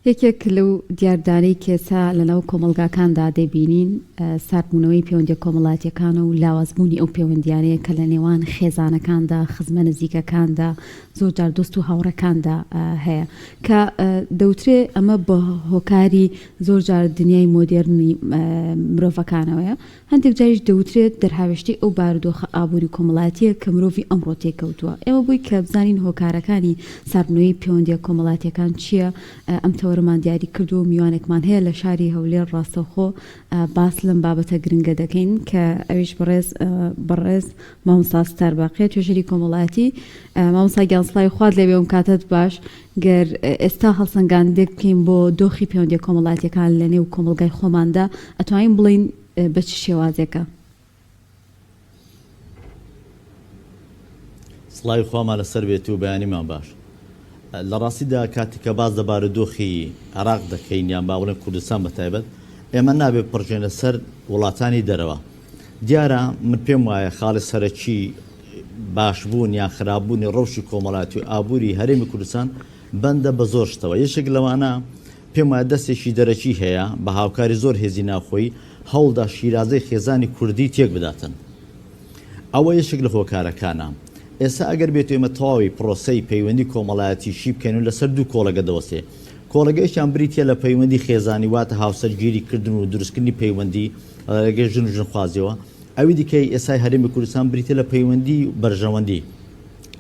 یەکێک لەو دیاردانەی کە ئێستا لەناو کۆمەڵگاکاندا دەیبینین، ساردبوونەوەی پەیوەندیە کۆمەڵاتیەکانە و لاوازبوونی ئەو پەیوەندیانەیە کە لە نێوان خێزانەکاندا، خزمە نزیکەکاندا، زۆر جار دۆست و هاوڕێکاندا هەیە کە دەوترێ ئەمە بە هۆکاری زۆر جار دنیای مۆدێرنی مرۆڤەکانەوەیە. هەندێک جاریش دەوترێت دەرهاوێشتەی ئەو بارودۆخە ئابووری و کۆمەڵایەتییە کە مرۆڤی ئەمڕۆ تێیکەوتووە. ئێمە بۆی کە بزانین هۆکارەکانی ساردبوونەوەی پێوەندییە کۆمەڵایەتییەکان چییە، ئەم تەوەرەمان دیاری کردووە و میوانێکمان هەیە لە شاری هەولێر ڕاستەوخۆ باس لەم بابەتە گرنگە دەکەین کە ئەویش بەڕێز بەڕێز مامۆستا ستار باقیە توێژەری کۆمەڵایەتی. مامۆستا گیان سڵاوی خوات لێبێ و کاتت باش. گەر ئێستا هەڵسەنگاندنێک بکەین بۆ دۆخی پەیوەندیە کۆمەڵایەتیەکان لە نێو کۆمەڵگای خۆماندا ئەتوانین بڵێین بە چ شێوازێکە؟ سڵاوی خوامان لەسەر بێت و بەیانیمان باش. لە ڕاستیدا کاتێک کە باس لە بارودۆخی عێراق دەکەین یان با بڵێن کوردستان بە تایبەت ئێمە نابێ پڕژێنە سەر وڵاتانی دەرەوە. دیارە من پێم وایە خاڵی سەرەکی باشبوون یان خراپبوونی ڕەوشی کۆمەڵایەتی و ئابووری هەرێمی کوردستان بەندە بە زۆر شتەوە، یەکێک لەوانە پێم وایە دەستێکی دەرەکی هەیە بە هاوکاری زۆر هێزی ناوخۆیی هەوڵدا شیرازەی خێزانی کوردی تێک بداتن. ئەوە یەکێک لە هۆکارەکانە. ئێستا ئەگەر بێتو ئێمە تەواوی پرۆسەی پەیوەندی کۆمەڵایەتی شی بکەین و لەسەر دوو کۆڵەگە دەوەستێ. کۆڵەگەیەکیان بریتیە لە پەیوەندی خێزانی واتە هاوسەرگیری کردن و دروستکردنی پەیوەندی لە ڕێگەی ژن و ژنخوازیەوە. ئەوی دیکەی ئێستای هەرێمی کوردستان بریتیە لە پەیوەندی بەرژەوەندی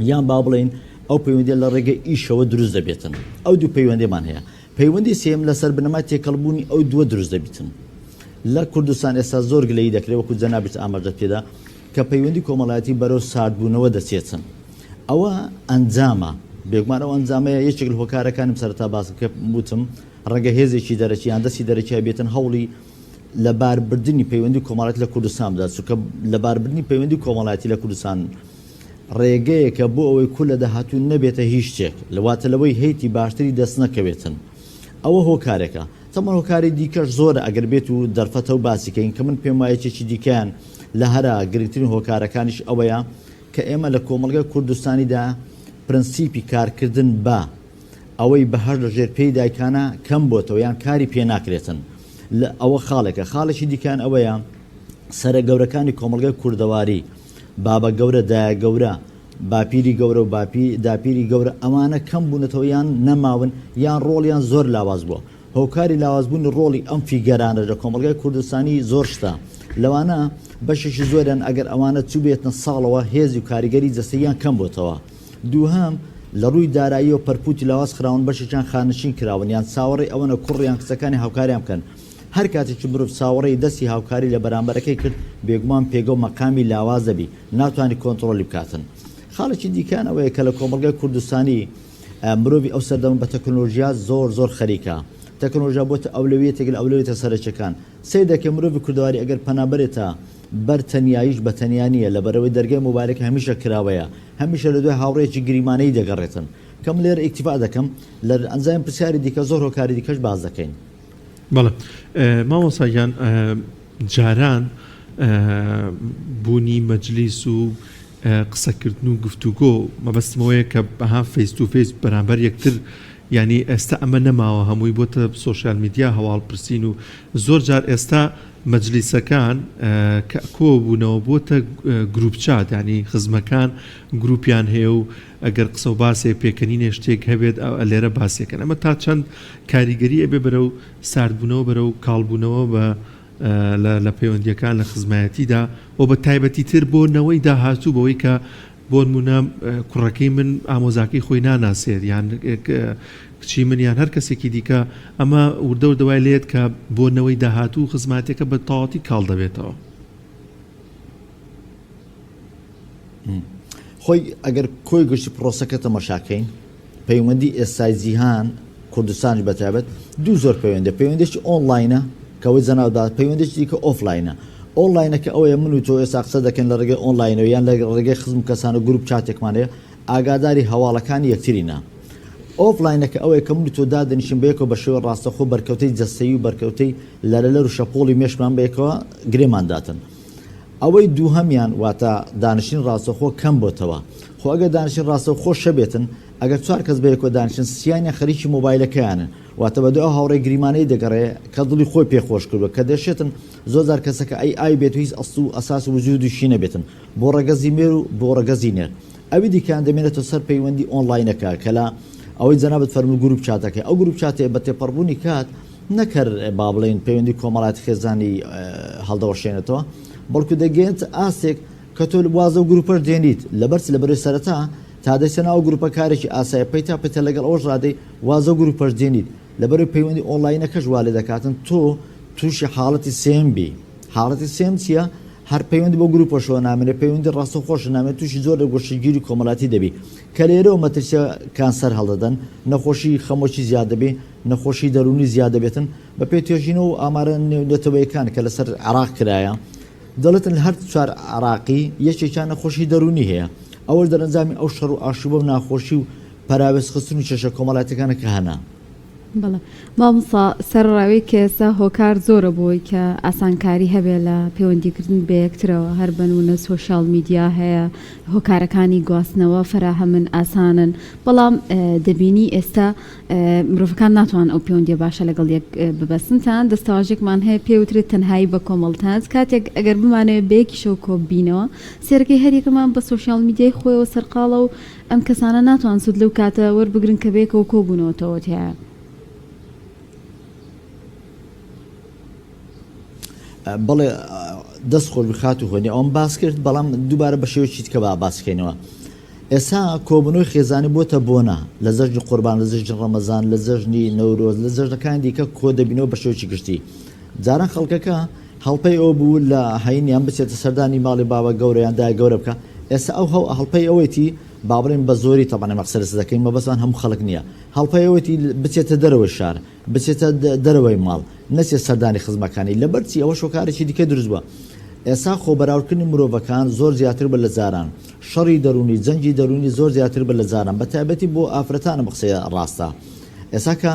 یان با بڵێین ئەو پەیوەندیە لە ڕێگەی ئیشەوە دروست دەبێتن. ئەو دوو پەیوەندیمان هەیە. پەیوەندی سێیەم لەسەر بنەمای تێکەڵبوونی ئەو دووە دروست دەبیتن. لە کوردستان ئێستا زۆر گلەیی دەکرێت وەکو جەنابیت ئاماژەت پێدا کە پەیوەندی کۆمەڵایەتی بەرەو ساردبوونەوە دەچێتن. ئەوە ئەنجامە. بێگومان ئەو ئەنجامەیە یەکێک لە هۆکارەکانیم سەرەتا باسم کرد وتم ڕەنگە هێزێکی دەرەکی یان دەستی دەرەکی هەبێتن هەوڵی لەباربردنی پەیوەندی کۆمەڵایەتی لە کوردستان بدات، چونکە لەباربردنی پەیوەندی کۆمەڵایەتی لە کوردستان ڕێگەیەکە بۆ ئەوەی کورد لە داهاتوو نەبێتە هیچ شتێک، واتە لەوەی هەیتی باشتری دەست نەکەوێتن. ئەوە هۆکارێکە. تەبعەن هۆکاری دیکەش زۆرە ئەگەر بێت و دەرفەتە و باسی کەین کە من پێم وایە یەکێکی دیکەیان لە هەرە گرنگترین هۆکارەکانیش ئەوەیە کە ئێمە لە کۆمەڵگای کوردستانیدا پرەنسیپی کارکردن بە ئەوەی بەهەشت لە ژێر پێی دایکانە کەم بۆتەوە یان کاری پێ ناکرێتن لە ئەوە خاڵێکە خاڵێکی دیکان ئەوەیە سەرە گەورەکانی کۆمەڵگای کوردەواری بابە گەورە دایە گەورە باپیری گەورە و باپی داپیری گەورە ئەمانە کەم بوونەتەوە یان نەماون یان ڕۆڵیان زۆر لاواز بووە هۆکاری لاوازبوونی ڕۆڵی ئەم فیگەرانەش لە کۆمەڵگای کوردستانی زۆر شتە لەوانە بەشێکی زۆریان ئەگەر ئەوانە چووبێتنە ساڵەوە هێزی و کاریگەری جەستەییان کەم بۆتەوە دووهەم، لە ڕووی داراییەوە پەرپووتی لاواز خراون، بەشێکیان خانەنشین کراون یان چاوەڕێی ئەوەنە کوڕ یان کچەکانی هاوکاریان بکەن. هەر کاتێکی مرۆڤ چاوەڕێی دەستی هاوکاری لە بەرامبەرەکەی کرد، بێگومان پێگە و مەقامی لاواز دەبی، ناتوانی کۆنتڕۆلی بکاتن. خاڵێکی دیکەیان ئەوەیە کە لە کۆمەڵگای کوردستانی مرۆڤی ئەو سەردەمە بە تەکنۆلۆژیا زۆر زۆر خەریکە. تەکنۆلۆژیا بۆتە ئەولەویەتێک لە ئەولەویەتە سەرەکیەکان. سەیر دەکەی مرۆڤی کوردەواری ئەگەر پەنابەرێتە بەر تەنیاییش بە تەنیا نییە، لەبەرئەوەی دەرگای مۆبایلەکە هەمیشە کراوەیە، هەمیشە لە دوای هاوڕێیەکی گریمانەیی دەگەڕێتن. کە من لێرە ئیکتیفا دەکەم، لە ئەنجامی پرسیاری دیکە زۆر هۆکاری دیکەش باس دەکەین. بەڵێ مامۆستا گیان جاران بوونی مەجلیس و قسەکردن و گفتوگۆ مەبەستم ئەوەیە کە ها face to face بەرامبەر یەکتر یانی ئێستا ئەمە نەماوە هەمووی بۆتە social media هەواڵ پرسین و زۆر جار ئێستا مەجلیسەکان کە کۆبوونەوە بۆتە group chat یانی خزمەکان گروپیان هەیە و ئەگەر قسە و باسێ پێکەنینێ شتێک هەبێت لێرە باسیەکەن ئەمە تا چەند کاریگەری ئەبێ بەرەو ساردبوونەوە بەرەو کاڵبوونەوە بە لە پەیوەندیەکان لە خزمایەتیدا و بە تایبەتی تر بۆ نەوەی داهاتوو بەوەی کە بۆنمونە کوڕەکەی من ئامۆزاکەی خۆی ناناسێت یان کچی من یان هەر کەسێکی دیکە ئەمە وردە وردە وای لێت کە بۆ نەوەی داهاتوو خزماتەکە بە تەواوەتی کاڵ دەبێتەوە. خۆی ئەگەر کۆی گشتی پرۆسەکە تەمەشاکەین پەیوەندی ئێستای جیهان کوردستانیش بەتایبەت دوو زۆر پەیوەندە پەیوەندێکی ئۆنلاینە کە ئەوەی جەناو دا پەیوەندێکی دیکە ئۆفلاینە ئۆنلاینەکە ئەوەیە من و تۆ ئێستا قسە دەکەین لە ڕێگەی ئۆنلاینەوە یان لە ڕێگەی خزم و کەسان و group chat ێکمان هەیە ئاگاداری هەواڵەکانی یەکترینە ئۆفلاینەکە ئەوەیە کە من و تۆ دادەنیشین بەیەکەوە بە شێوەی ڕاستەخۆ بەرکەوتەی جەستەیی و بەرکەوتەی لەرەلەر و شەپۆڵی مێشکمان بەیەکەوە گرێمان داتن ئەوەی دووهەمیان واتە دانیشتنی ڕاستەوخۆ کەم بۆتەوە. خۆ ئەگەر دانیشتنی ڕاستەوخۆش هەبێتن، ئەگەر چوار کەس بەیەکەوە دانیشن سیانیان خەریکی مۆبایلەکەیانن. واتە بە دوای ئەو هاوڕێ گریمانەی دەگەڕێ کە دڵی خۆی پێ خۆش کردووە کە دەشێتن زۆر جار کەسەکە ئەی ئای بێت و هیچ ئەسڵ و ئەساس و وجودیشی نەبێتن بۆ ڕەگەزی مێر و بۆ ڕەگەزی نێر. ئەوی دیکەیان دەمێنێتەوە سەر پەیوەندی ئۆنڵاینەکە کە لە ئەوەی جەنابت فەرموو group chat ەکەی ئەو group chat ەیە بە تێپەڕبوونی کات نەک هەر با بڵێین پەیوەندی کۆمەڵایەتی خێزانی هەڵدەوەشێنێتەوە بەڵکو دەگەیەنێتە ئاستێک کە تۆ واز لەو گروپەش دێنیت لەبەر چ لەبەرەی سەرەتا تا دەچیتە ناو ئەو گروپە کارێکی ئاسایە پەیتا پەیتا لەگەڵ ئەوەش ڕادەی واز لەو گروپەش دێنیت لەبەرەی پەیوەندی ئۆنڵاینەکەش وا لێ دەکاتن تۆ تووشی حاڵەتی سێیەم بی حاڵەتی سێیەم چییە؟ هەر پەیوەندی بەو گروپەشەوە نامێنێ، پەیوەندی ڕاستەوخۆش نامێنێ، تووشی زۆر لە گۆشەگیری کۆمەڵایەتی دەبی، کە لێرەوە مەترسییەکان سەر هەڵدەدەن، نەخۆشی خەمۆکی زیاد دەبێ، نەخۆشی دەروونی زیاد دەبێتن، بەپێی توێژینەوە و ئامارە نێونەتەوەیەکان کە لەسەر عێراق کرایە، دەڵێتن لە هەر چوار عێراقی یەکێکیان نەخۆشی دەروونی هەیە، ئەوەش دەرەنجامی ئەو شەڕ و ئاشوبە و ناخۆشی و پەراوێزخستن و کێشە کۆمەڵایەتیەکانە کە هەنە. بەڵێ مامۆستا سەرەڕای کە ئێستا هۆکار زۆرە بۆی کە ئاسانکاری هەبێ لە پەیوەندیکردن بە یەکترەوە هەر بەنمونە سۆشیال میدیا هەیە هۆکارەکانی گواستنەوە فەراهەمن ئاسانن بەڵام دەبینی ئێستا مرۆڤەکان ناتوان ئەو پەیوەندیە باشە لەگەڵ یەک ببەستن تەنانەت دەستەواژێکمان هەیە پێ وترێت تەنهایی بە کۆمەڵ تەنانەت کاتێک ئەگەر بمانەوێت بەیەکیشەوە کۆببینەوە سێرەکەی هەریەکەمان بە سۆشیال میدیای خۆیەوە سەرقاڵە و ئەم کەسانە ناتوان سود لەو کاتە وەربگرن کە بەیەکەوە کۆبوونەوەتەوە تیایا. بەڵێ دەست خۆش بی خاتوو هۆنی ئەوەم باس کرد بەڵام دووبارە بە شێوەیەکی دیکە با باس کەینەوە ئێستا کۆبوونەوەی خێزانی بۆتە بۆنە لە جەژنی قوربان لە جەژنی ڕەمەزان لە جەژنی نەورۆز لە جەژنەکانی دیکە کۆ دەبینەوە بە شێوەیەکی گشتی جاران خەڵکەکە هەڵپەی ئەوە بوو لە هەینیان بچێتە سەردانی ماڵی بابە گەورە یان دایە گەورە بکا، ئێستا ئەو هەو هەڵپەی ئەوەیتی با بڵێین بە زۆری تەبعەن ئێمە قسە لەسەر دەکەین مەبەستمان هەموو خەڵک نییە، هەڵپەی ئەوەیتی بچێتە دەرەوەی شار، بچێتە دەرەوەی ماڵ، نەچێت سەردانی خزمەکانی، لەبەر چی؟ ئەوەش هۆکارێکی دیکە دروست بووە. ئێستا خۆ بەراوردکردنی مرۆڤەکان زۆر زیاتر بووە لە جاران، شەڕی دەروونی، جەنگی دەروونی زۆر زیاتر بووە لە جاران، بە تایبەتی بۆ ئافرەتان ئەم قسەیە ڕاستە. ئێستا کە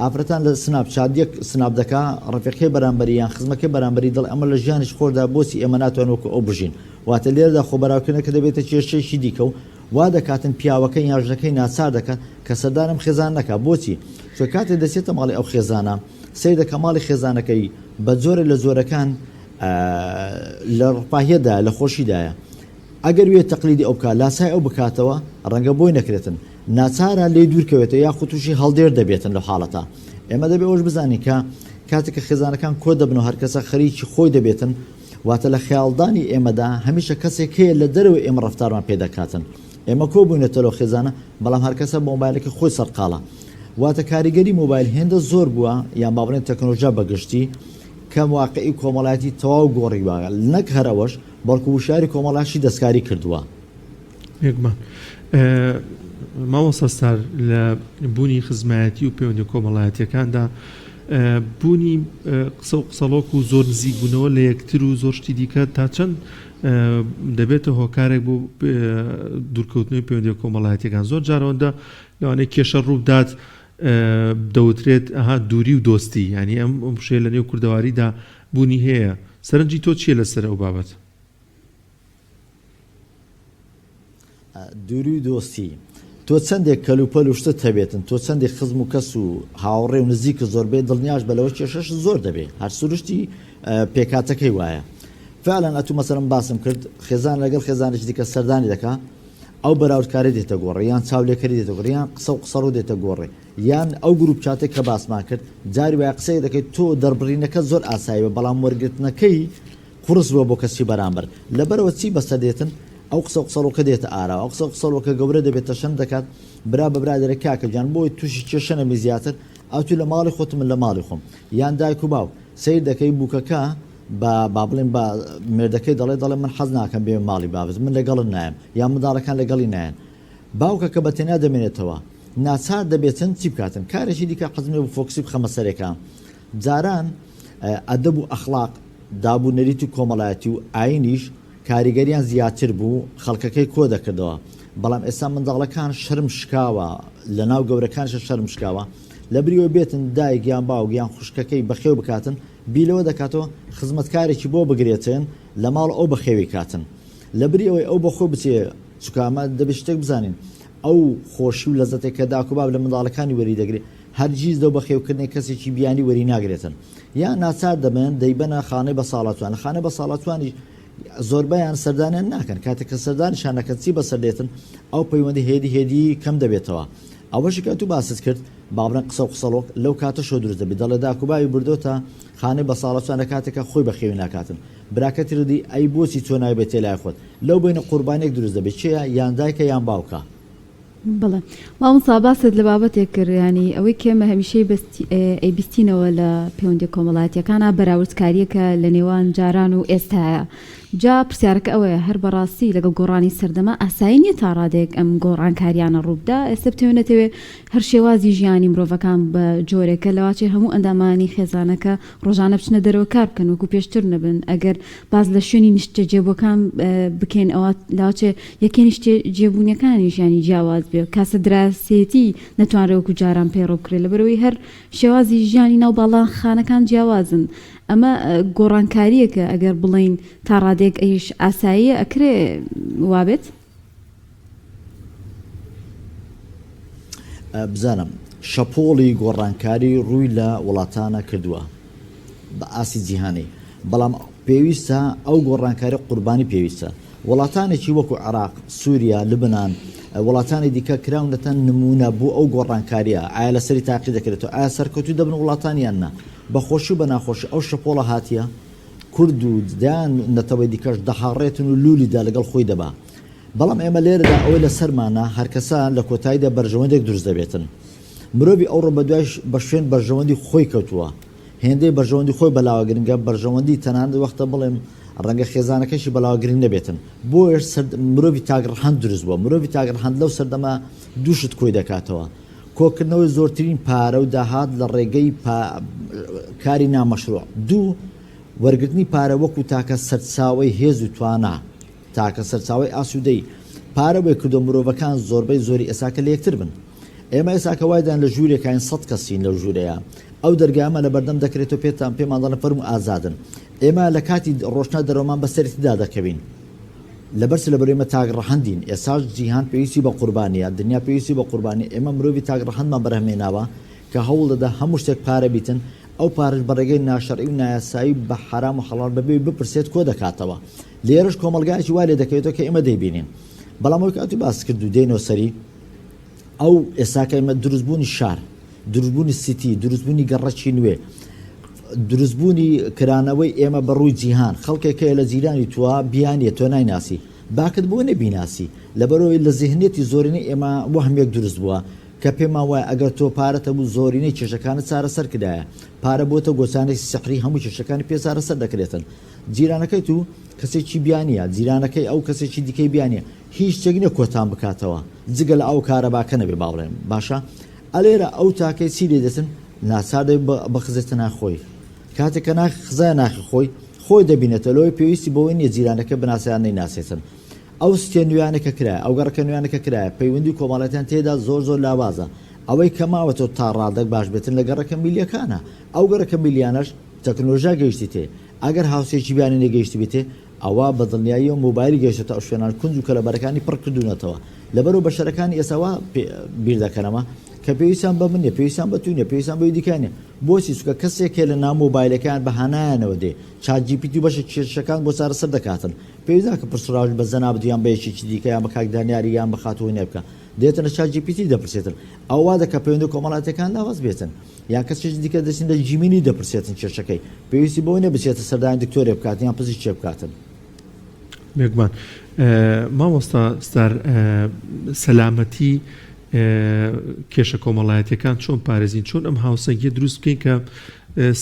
ئافرەتان لە سناپ چات یەک سناپ دەکا ڕەفیقەکەی بەرامبەری یان خزمەکەی بەرامبەری دەڵێ ئەمە لە ژیانیش خۆشدا بۆچی ئێمە ناتوانین وەکو ئەو بژین واتە لێرەدا خۆ بەراوردکردنەکە دەبێتە کێشەیەکی دیکە و وا دەکاتن پیاوەکەی یان ژنەکەی ناچار دەکات کە سەردان ئەم خێزانە نەکا بۆچی چونکە کاتێ دەچێتە ماڵی ئەو خێزانە سەیر دەکا ماڵی خێزانەکەی بە جۆرێ لە جۆرەکان لە ڕفاهیەتدایە لە خۆشیدایە ئەگەر وێ تەقلیدی ئەو بکات لاسای ئەو بکاتەوە ڕەنگە بۆی نەکرێتن ناچارە لێی دوور کەوێتەوە یاخود تووشی هەڵدێر دەبێتن لەو حاڵەتە ئێمە دەبێ ئەوەش بزانین کە کاتێک کە خێزانەکان کۆ دەبن و هەرکەسە خەریکی خۆی دەبێتن واتە لە خەیاڵدانی ئێمەدا هەمیشە کەسێک هەیە لە دەرەوەی ئێمە ڕەفتارمان پێ دەکاتن ئێمە کۆ بووینەتە لەو خێزانە بەڵام هەرکەسە بە مۆبایلەکەی خۆی سەرقاڵە واتە کاریگەری مۆبایل هێندە زۆر بووە یان با بڵێن تەکنۆلۆژیا بەگشتی کە واقعی کۆمەڵایەتی تەواو گۆڕیوە نەک هەر ئەوەش بەڵکو وشیاری کۆمەڵایەتیشی دەستکاری کردووە. بێگومان مامۆستا ستار لە بوونی خزمایەتی و پەیوەندیە کۆمەڵایەتیەکاندا بوونی قسە و قسەڵۆک و زۆر نزیک بوونەوە لە یەکتر و زۆر شتی دیکە تا چەند دەبێتە هۆکارێک بۆ دوورکەوتنەوەی پەیوەندیە کۆمەڵایەتیەکان زۆر جارەوەندە لەوانەیە کێشە ڕووبدات دەوترێت ئەها دووری و دۆستی یانی ئەم وشەیە لە نێو کوردەواریدا بوونی هەیە سەرنجی تۆ چییە لەسەر ئەو بابەتە؟ دووری و دۆستی، تۆ چەندێک کەلوپەل و شتت هەبێتن، تۆ چەندێک خزم و کەس و هاوڕێ و نزیکت زۆر بێت، دڵنیاش بە لەوە کێشەشت زۆر دەبێ، هەر سروشتی پێکهاتەکەی وایە. فعلا ئەتوو مەسەلەن باسم کرد، خێزان لەگەڵ خێزانێکی دیکە سەردانی دەکا، ئەو بەراوردکاری دێتە گۆڕێ، یان چاولێکەری دێتە گۆڕێ، یان قسە و قسەڕۆ دێتە گۆڕێ، یان ئەو group chat ێک کە باسمان کرد، جاری وایە قسەیەک دەکەیت تۆ دەربڕینەکەت زۆر ئاسایی بێ، بەڵام وەرگرتنەکەی قوڕس بووە بۆ کەسی بەرامبەر. لەبەرئەوە چی بەسەر دێتن؟ ئەو قسە و قسەڵۆکە دێتە ئاراوە. ئەو قسە و قسەڵۆکە گەورە دەبێت، تەشەنە دەکات. برا بە برا دەرێ کاکە گیان بۆی تووشی کێشە نەبی زیاتر، ئەتوو لە ماڵی خۆت من لە ماڵی خۆم. یان دایک و باوک. سەیر دەکەی بووکەکە بە با بڵێین بە مێردەکەی دەڵێ دەڵێ من حەز ناکەم بێمە ماڵی بابت، من لەگەڵت نایەم. یان منداڵەکان لەگەڵی نایەن. باوکەکە بە تەنیا دەمێنێتەوە. ناچار دەبێتن چی بکاتن؟ کارێکی دیکە حەزم لێ بوو focus ی بخەمە سەرێکە. جاران ئەدەب و ئەخلاق، داب و نەریتی کۆمەڵایەتی و ئایینیش کاریگەریان زیاتر بوو، خەڵکەکەی کۆ دەکردەوە، بەڵام ئێستا منداڵەکان شەرم شکاوە، لەناو گەورەکانیشە شەرم شکاوە، لەبری ئەوەی بێتن دایک یان باوک یان خوشکەکەی بەخێو بکاتن، بیر لەوە دەکاتەوە خزمەتکارێکی بۆ بگرێتن لە ماڵ ئەو بەخێوی کاتن، لەبری ئەوەی ئەو بەخۆی بچێ، چونکە ئەمە دەبێ شتێک بزانین ئەو خۆشی و لەزەتێک کە داک و باب لە منداڵەکانی وەری دەگرێ. هەرگیز لەو بەخێوکردنەی کەسێکی بیانی وەری ناگرێتن یان ناچار دەبن دەیبەنە خانەی بەساڵاچوان لە خانەی بەساڵاچوانیش زۆربەیان سەردانیان ناکەن کاتێک کە سەردانیشان نەکەن چی بەسەر دێتن ئەو پەیوەندی هێدی هێدی کەم دەبێتەوە ئەوەشی کە تو باست کرد با بڵێن قسە و قسەڵۆک لەو کاتەشەوە دروست دەبێت دەڵێ داک و باوی بردۆتە خانەی بەساڵاچوان لە کاتێکا خۆی بەخێوی ناکاتن براکەت ردی ئەی بۆچی تۆ نایبەیتە لای خۆت لەو بەینە قوربانیەک دروست دەبێت کێیە یان دایکە یان باوکە. بەڵێ مامۆستا باست لە بابەتێک کرد یانی ئەوەی کە ئێمە هەمیشەی ئەیبیستینەوە لە پەیوەندیە کۆمەڵایەتیەکانا بەراوردکاریەکە لە نێوان جاران و ئێستایا جا پرسیارەکە ئەوەیە هەر بەڕاستی لەگەڵ گۆڕانی سەردەما ئاسایی نیە تا ڕادەیەک ئەم گۆڕانکاریانە ڕووبدا ئێستا بتەوێ نەتەوێ هەر شێوازی ژیانی مرۆڤەکان بە جۆرێکە لەواچێ هەموو ئەندامانی خێزانەکە ڕۆژانە بچنە دەرەوە کار بکەن وەکو پێشتر نەبن ئەگەر باس لە شوێنی نیشتەجێبووەکان بکەین ئەوا لاچێ یەکەی نیشتەجێبوونەکانیش یانی جیاواز بێ کاسە دراسێتی نەتوانرێ وەکو جاران پەیڕەو بکرێ لەبەرئەوەی هەر شێوازی ژیانی ناو باڵاخانەکان جیاوازن ئەمە گۆڕانکارییەکە ئەگەر بڵێین تا ڕادەیەک ئەیش ئاساییە ئەکرێ وابێت؟ بزانم شەپۆڵی گۆڕانکاری ڕووی لە وڵاتانە کردووە بە ئاستی جیهانی بەڵام پێویستە ئەو گۆڕانکاری قوربانی پێویستە وڵاتانێکی وەکو عراق سووریا لبنان وڵاتانی دیکە کراونەتە نمونە بۆ ئەو گۆڕانکاریە ئایا لەسەری تاقی دەکرێتەوە ئایا سەرکەوتوو دەبن وڵاتانیان نا بەخۆشی و بە ناخۆشی ئەو شەپۆڵە هاتیە کورد و دەیان نەتەوەی دیکەش دەهاڕێتن و لولی دا لەگەڵ خۆی دەبا. بەڵام ئێمە لێرەدا ئەوەی لەسەرمانە هەرکەسە لە کۆتاییدا بەرژەوەندێک دروست دەبێتن. مرۆڤی ئەوڕۆ بەدوای بە شوێن بەرژەوەندی خۆی کەوتووە. هێندەی بەرژەوەندی خۆی بەلاوە گرنگە، بەرژەوەندی تەنانەت وەختە بڵێم ڕەنگە خێزانەکەشی بەلاوە گرنگ نەبێتن. بۆیەش سەر مرۆڤی تاک ڕەهەند دروست بووە. مرۆڤی تاک ڕەهەند لەو سەردەمە دوو شت کۆی دەکاتەوە. کۆکردنەوەی زۆرترین پارە و داهات لە ڕێگەی کاری نامەشروع. دوو، وەرگرتنی پارە وەکو تاکە سەرچاوەی هێز و توانا، تاکە سەرچاوەی ئاسوودەیی. پارە وای کردووە مرۆڤەکان زۆربەی زۆری ئێساکە لە یەکتر بن. ئێمە ئێساکە وای دان لە ژوورێکاین سەت کەسین لەو ژوورەیا. ئەو دەرگایەمان لە بەردەم دەکرێتەوە پێتان پێمان دەڵێن فەرموو ئازادن. ئێمە لە کاتی ڕۆشتنە دەرەوەمان بە سەرێتیدا دەکەوین. لەبەر چ لەبەر ئێمە تاک ڕەهەندین ئێساش جیهان پێویستی بە قوربانیە دنیا پێویستی بە قوربانیە ئێمە مرۆڤی تاک ڕەهەندمان بەرهەم هێناوە کە هەوڵ دەدا هەموو شتێک پارە بیتن ئەو پارەش بە ڕێگەی ناشەرعی و نایاسایی و بە حەرام و حەڵاڵ بەبێ بپرسێت کۆ دەکاتەوە لێرەش کۆمەڵگایەکی وا لێ دەکەوێتەوە کە ئێمە دەیبینین بەڵام ئەوەی کە ئەتوو باست کرد و دێینەوە سەری ئەو ئێستاکە ئێمە دروستبوونی شار، دروستبوونی سیتی، دروستبوونی گەڕەکی نوێ، دروستبوونی کرانەوەی ئێمە بە ڕووی جیهان، خەڵکێک هەیە لە جیرانی تۆ بیانیە تۆ نایناسی، باکت بۆ نیە بیناسی، لەبەرئەوەی لە زیهنیەتی زۆرینەی ئێمە وەهمێک دروست بووە کە پێمان وایە ئەگەر تۆ پارەت هەبوو زۆرینەی کێشەکانت چارەسەر کرایە، پارە بۆتە گۆچانێکی سیحری هەموو کێشەکانی پێ چارەسەر دەکرێتن. جیرانەکەی تو کەسێکی بیانیە، جیرانەکەی ئەو کەسێکی دیکەی بیانیە، هیچ شتێک نیە کۆتان بکاتەوە جگە لە ئاو کارەباکە نەبێ با بڵێم باشە ئەلێرە ئەو تاکەی چی لێ دێتن ناچار دەبێ بخزێتە ناخ خۆی کاتێک کە ناخ خزایە ناخی خۆی خۆی دەبینێتەوە لەوەی پێویستی بەوەی نیە جیرانەکە بناسێ یان نەیناسێتن ئەو ستێ نوێیانە کە کرایە ئەو گەڕەکە نوێیانە کە کرایە پەیوەندی کۆمەڵایەتیان تێدا زۆر زۆر لاوازە ئەوەی کە ماوەتەوە تا ڕادەک باش بێتن لە گەڕەکە میلیەکانە ئەو گەڕەکە میلیانەش تەکنۆلۆژیا گەیشتیتێ ئەگەر هاوسێکی بیانی نەگەیشتبێتێ ئەوا بە دڵنیاییەوە مۆبایلی گەیشتۆتە ئەو شوێنانە کونج و کەلەبەرەکانی پڕ کردوونەتەوە. لەبەرئەوە بەشەرەکانی ئێستا وا بیر دەکەنەوە کە پێویستیان بە من نیە، پێویستیان بە تو نیە، پێویستیان بەوی دیکە نیە. بۆچی؟ چونکە کەسێک هەیە لە ناو مۆبایلەکەیان بە هانایانەوە دێ، چات جی پی تی و بەشێک کێشەکان بۆ چارەسەر دەکاتن. پێویست ناکە پرس و ڕاوێژ بە جەنابت یان بە یەکێکی دیکە یان بە کاک دانیاری یان بە خاتوو هونەر بکا. دێتە لە چات جی پی تی دەپرسێتن. ئەوە وا دەکا پەیوەندیە کۆمەڵایەتیەکان لاواز بێتن. یان کەسێکی دیکە دەچن لە جیمینی دەپرسێتن کێشەکەی پێویستی بەوە نیە بچێتە سەردانی دکتۆرێ بکات یان پزیشکێ بکاتن. بێگومان مامۆستا ستار سەلامەتی کێشە کۆمەڵایەتیەکان چۆن پارێزین چۆن ئەم هاوسەنگیە دروست بکەین کە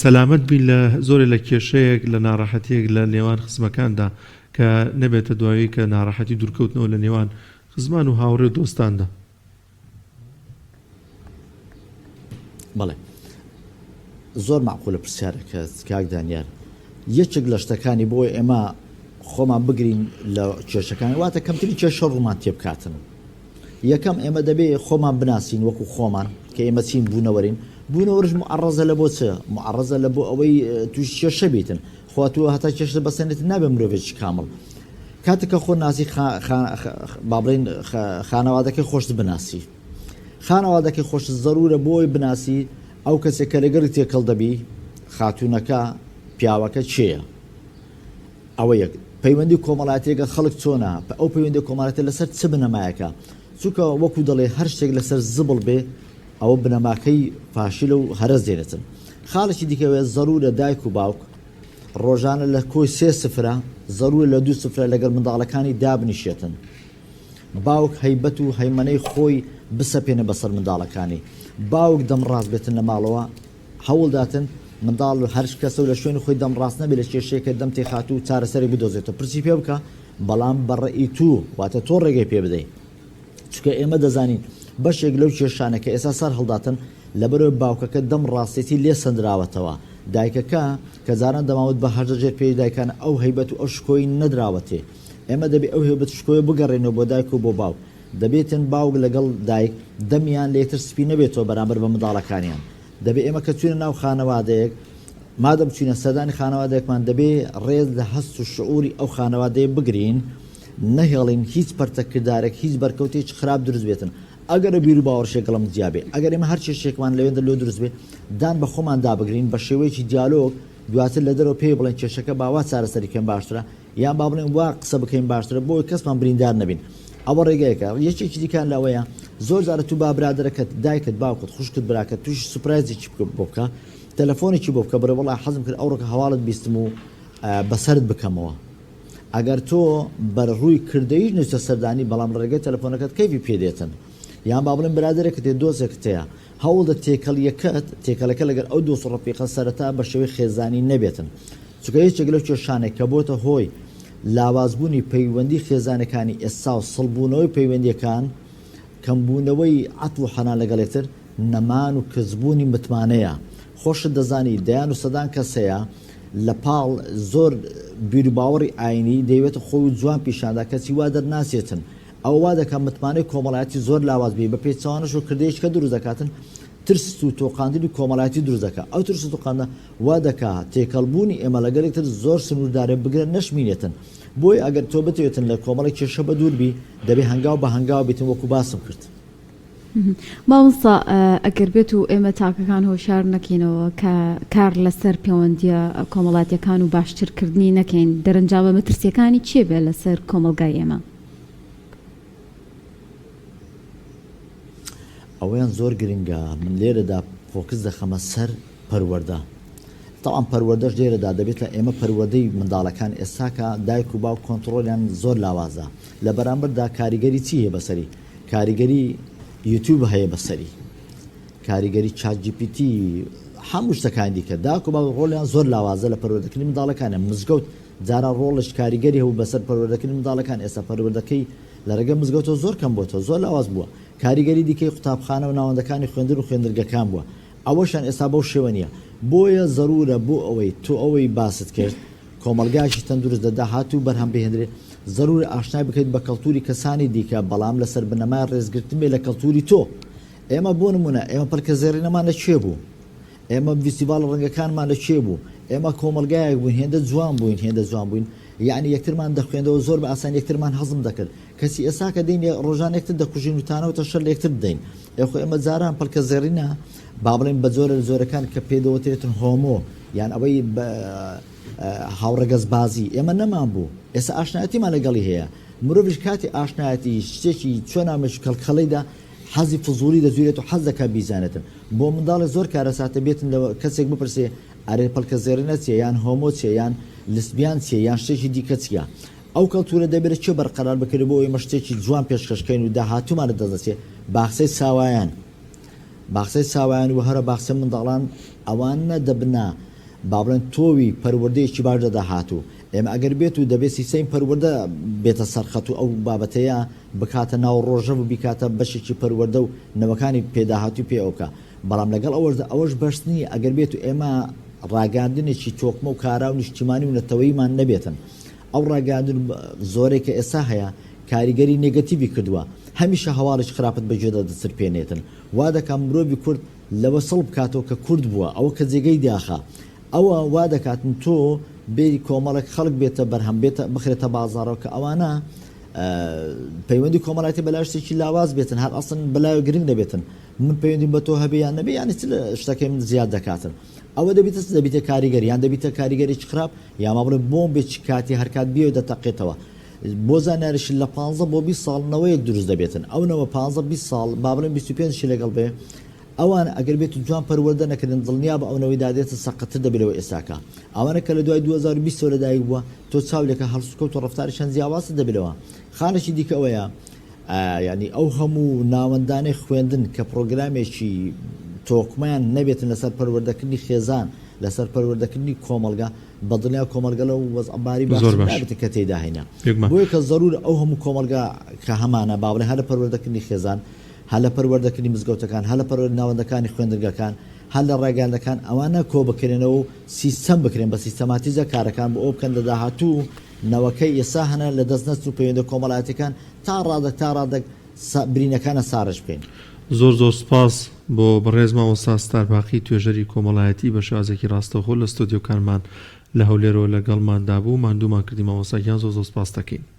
سەلامەت بین لە زۆرێ لە کێشەیەک لە ناڕەحەتیەک لە نێوان خزمەکاندا کە نەبێتە دوایی کە ناڕەحەتی دوورکەوتنەوە لە نێوان خزمان و هاوڕێ و دۆستاندا. بەڵێ زۆر مەعقولە پرسیارەکەت کاک دانیار یەکێک لە شتەکانی بۆ ئێمە خۆمان بگرین لە کێشەکان واتە کەمتری کێشە ڕوومان تێبکاتن یەکەم ئێمە دەبێ خۆمان بناسین وەکو خۆمان کە ئێمە چین بوونەوەرین بوونەوەرش معڕزە لە بۆ چ معڕزە لە بۆ ئەوەی توش کێشە بیتن خوا تۆ هەتا کێشە بەسەنێت نابێ مرۆڤێکی کامڵ کاتێک کە خۆ ناسی با بڵێین خانەوادەکەی خۆشت بناسی. خانەوادەکەی خۆشت زەرورە بۆی بناسی ئەو کەسێک کە لەگەڵی تێکەڵ دەبی خاتوونەکە پیاوەکە کێیە ئەوە یەک. پەیوەندی کۆمەڵایەتی لەگەڵ خەڵک چۆنە؟ ئەو پەیوەندی کۆمەڵایەتیە لەسەر چ بنەمایەکە؟ چونکە وەکو دەڵێ هەر شتێک لەسەر زبڵ بێ ئەوە بنەماکەی فاشلە و هەرەس دێنێتن. خاڵێکی دیکە ئەوەیە زەرورە دایک و باوک ڕۆژانە لە کۆی سێ سفرە زەرورە لە دوو سفرە لەگەڵ منداڵەکانی دابنیشێتن. باوک هەیبەت و هەیمەنەی خۆی بسەپێنێ بەسەر منداڵەکانی. باوک دەمڕاست بێتن لە ماڵەوە هەوڵداتن منداڵ هەر کەسە و لە شوێنی خۆی دەم ڕاست نەبێ لە کێشەیەکە دەم تێخات و چارەسەرێک بدۆزێتەوە پرسی پێ بکە بەڵام بە ڕەئی تو واتە تۆ ڕێگەی پێ بدەی چونکە ئێمە دەزانین بەشێک لەو کێشانە کە ئێستا سەر هەڵداتن لەبەرەوەی باوکەکە دەم ڕاستێتی لێ سەندراوەتەوە دایکەکە کە جاران دەماوت بە هەژدە ژێر پێی دایکان ئەو هەیبەت و ئەو شکۆی نەدراوەتێ ئێمە دەبێ ئەو هەیبەت و شکۆیە بگەڕێنەوە بۆ دایک و بۆ باوک دەبێتن باوک لەگەڵ دایک دەمیان لە یەکتر سپی نەبێتەوە بەرامبەر بە منداڵەکانیان. دەبێ ئێمە کە چوینە ناو خانەوادەیەک، مادەم چوینە سەردانی خانەوادەیەکمان دەبێ ڕێز لە هەست و شعوری ئەو خانەوادەیە بگرین، نەهێڵین هیچ پەرچەکردارێک، هیچ بەرکەوتێکی خراپ دروست بێتن. ئەگەر بیروباوەڕش لەگەڵم جیا بێ، ئەگەر ئێمە هەر کێشەیەکمان لەوێندە لۆ دروست بێ، دان بە خۆماندا بگرین، بە شێوەیەکی دیالۆگ دواتر لە دەرەوە پێی بڵێین کێشەکە با وا چارەسەری بکەین باشترە، یان با بڵێین وا قسە بکەین باشترە بۆی کەسمان بریندار نەبین ئەوە ڕێگەیەکە یەکێکی دیکان لەوەیە زۆر جارە تو با برادەرەکەت دایکت باوکت خوشکت براکەت تووشی سوپرایزێکی بکە بۆ بکە تەلەفۆنێکی بۆ بکە بڵێ وەڵا حەزم کرد ئەوڕۆکە هەواڵت بیستم و بەسەرت بکەمەوە ئەگەر تۆ بەر ڕووی کردەیش نووسە سەردانی بەڵام ڕێگەی تەلەفۆنەکەت کەیفی پێ دێتن یان با بڵێن برادەرێکت هەیە دۆستێکت هەیە هەوڵدە تێکەڵیەکەت تێکەڵەکە لەگەر ئەو دۆست و ڕەفیقە سەرەتا بە شێوەی خێزانی نەبێتن چونکە یەکێک لەو کێشانەی کە بۆتە هۆی لاوازبوونی پەیوەندی خێزانەکانی ئێستا و سڵبوونەوەی پەیوەندیەکان، کەمبوونەوەی عەتف و حەنان لەگەڵ یەکتر، نەمان و کزبوونی متمانەیە. خۆشت دەزانی دەیان و سەدان کەس هەیە لە پاڵ زۆر بیروباوەڕی ئاینی دەیەوێت خۆی و جوان پیشاندا کەچی وا دەرناچێتن. ئەوە وا دەکات متمانەی کۆمەڵایەتی زۆر لاواز بی، بە پێچەوانەشەوە کردەیەکی کە دروست دەکاتن ترس و تۆقاندنی کۆمەڵایەتی دروست دەکات. ئەو ترس و تۆقاندنە وا دەکا تێکەڵبوونی ئێمە لەگەڵ یەکتر زۆر سنووردارە بگرە نەشمینێتن. بۆیە ئەگەر تۆ بتەوێتن لە کۆمەڵێک کێشە بەدوور بی دەبێ هەنگاو بە هەنگاو بیتن وەکوو باسم کرد. مامۆستا ئەگەر بێت و ئێمە تاکەکان هۆشیار نەکەینەوە کە کار لەسەر پێوەندییە کۆمەڵاتییەکان و باشتر کردنی نەکەین دەرەنجامە مەترسییەکانی چیە بێ لەسەر کۆمەڵگای ئێمە؟ ئەوەیان زۆر گرنگە من لێرەدا فۆکس دەخەمە سەر پەروەردە تەوان پەروەردەش لێرەدا دەبێت لە ئێمە پەروەردەی منداڵەکان ئێستاکە دایک و باوک کۆنتڕۆلیان زۆر لاوازە لە بەرامبەردا کاریگەری چی هەیە بەسەری کاریگەری یوتیوب هەیە بەسەری کاریگەری چات جی پی تی هەموو شتەکانی دیکە داک و باوک ڕۆلیان زۆر لاوازە لە پەروەردەکردنی منداڵەکانیان مزگەوت جاران ڕۆڵش کاریگەری هەبوو بەسەر پەروەردەکردنی منداڵەکان ئێستا پەروەردەکەی لە ڕێگەی مزگەوتەوە زۆر کەم بۆتەوە زۆر لاواز بووە کاریگەری دیکەی قوتابخانە و ناوەندەکانی خوێندن و خوێندنگەکان بووە ئەوەشیان ئێستا بەو شێوە نییە بۆیە زەرورە بۆ ئەوەی تۆ ئەوەی باست کرد کۆمەڵگایەکی تەندروست لە داهاتوو بەرهەم بهێنرێ زەرورە ئاشنای بکەیت بە کەڵتوری کەسانی دیکە بەڵام لەسەر بنەمای ڕێزگرتن بێ لە کەڵتوری تۆ ئێمە بۆ نمونە ئێمە پەلکە زێڕینەمان لە کوێ بوو ئێمە ڤیستیڤاڵە ڕەنگەکانمان لە کوێ بوو؟ ئێمە کۆمەڵگایەک بووین هێندە جوان بووین، هێندە جوان بووین، یەعنی یەکترمان دەخوێندەوە زۆر بە ئاسانی یەکترمان هەزم دەکرد، کەچی ئێستا کە دێین ڕۆژانە یەکتر دەکوژین و تانە و تەشەر لە یەکتر دەدەین. ئێ خۆ ئێمە جاران پەلکە زێڕینە با بڵێین بە جۆرە لە جۆرەکان کە پێی دەوترێتن هۆمۆ یان ئەوەی هاوڕەگەزبازی ئێمە نەمان بوو، ئێستا ئاشنایەتیمان لەگەڵی هەیە. مرۆڤیش کاتی ئاشنایەتی شتێکی چۆنا مێشک کەڵکەڵەیدا حەزی فزوڵی دەجورێت و حەز دەکات بیزانێتن. بۆ منداڵێ زۆر کارەساتە بێتن لە کەسێک بپرسێ ئەرێ پەلکە زێڕینە چیە یان هۆمۆ چیە یان لسبیان چیە یان شتێکی دیکە چیە. ئەو کەڵتورە دەبێ لە کوێ بەرقەرار بکرێ بۆ ئەوەی ئێمە شتێکی جوان پێشکەش کەین و داهاتوومان لە دەست نەچێ. باخچەی ساوایان باخچەی ساوایان و هەرە باخچەی منداڵان ئەوانە دەبنە با بڵێن تۆوی پەروەردەیەکی باش لە داهاتوو. ئێمە ئەگەر بێت و دەبێ سیستەمی پەروەردە بێتە سەرخەت و ئەو بابەتەیە بکاتە ناو ڕۆژەڤ و بیکاتە بەشێکی پەروەردە و نەوەکانی پێ داهاتووی پێ ئەو بکا بەڵام لەگەڵ ئەوەشدا ئەوەش بەس نییە ئەگەر بێت و ئێمە ڕاگەیاندنێکی تۆکمە و کارا و نیشتیمانی و نەتەوەییمان نەبێتن ئەو ڕاگەیاندن زۆرەی کە ئێستا هەیە کاریگەری نێگەتیڤی کردووە هەمیشە هەواڵێکی خراپت بە گوێدا دەچرپێنێتن وا دەکا مرۆڤی کورد لەوە سڵ بکاتەوە کە کورد بووە ئەوە کە جێگەی داخە ئەوە وا دەکاتن تۆ بێی کۆمەڵێک خەڵک بێتە بەرهەم بێتە بخرێتە بازاڕەوە کە ئەوانە. پەیوەندی کۆمەڵایەتی بەلای شتێکی لاواز بێتن هەر ئەسڵەن بەلایەوە گرنگ نەبێتن من پەیوەندیم بە تۆ هەبێ یان نەبێ یانی چ لە شتەکەی من زیاد دەکاتن ئەوە دەبیتە چ دەبیتە کاریگەر یان دەبیتە کاریگەرێکی خراپ یا ما بڵێ بۆم بێ چ کاتی هەرکات بێ دەتەقێتەوە بۆ زانیاریش لە 15 بۆ 20 ساڵ نەوەیەک دروست دەبێتن ئەو نەوە 15 20 ساڵ با بڵێن 25 شی لەگەڵ بێ ئەوان ئەگەر بێت و جوان پەروەردە نەکردن دڵنیابە ئەو نەوەی دادێتە سەقەتتر دەبێت لەوەی ئێستاکە. ئەوانە کە لە دوای 2020 ەوە لەدایک بووە تۆ چاو لێکە هەڵسوکەوت و ڕەفتاریشیان جیاوازتر دەبێت لەوە. خاڵێکی دیکە ئەوەیە یانی ئەو هەموو ناوەندانەی خوێندن کە پڕۆگرامێکی تۆکمەیان نەبێتن لەسەر پەروەردەکردنی خێزان لەسەر پەروەردەکردنی کۆمەڵگا بە دڵنیا کۆمەڵگە لەو وەزعە باری زۆر باشتر باش نابێت کە تێیدا هەینە. بێگومان. بۆیە کە زەرورە ئەو هەموو کۆمەڵگا کە هەمانە با بڵێین هەر لە پەروەردەکردنی خێزان هەر لە پەروەردەکردنی مزگەوتەکان، هەر لە پەروەردە ناوەندەکانی خوێندنگەکان، هەر لە ڕاگەیاندەکان ئەوانە کۆبکرێنەوە و سیستەم بکرێن بە سیستەماتیزە کارەکان بۆ ئەوە بکەن لە داهاتوو نەوەکەی ئێستا هەنە لە دەست نەچن و پەیوەندە کۆمەڵایەتیەکان تا ڕادەک تا ڕادەک برینەکانە ساڕێژ بکەین. زۆر زۆر سوپاس بۆ بەڕێز مامۆستا ستار باقی توێژەری کۆمەڵایەتی بە شێوازێکی ڕاستەوخۆ لە ستۆدیۆکانمان لە هەولێرەوە لەگەڵماندا بوو ماندوومان کردی مامۆستا گیان زۆر زۆر سوپاست دەکەین.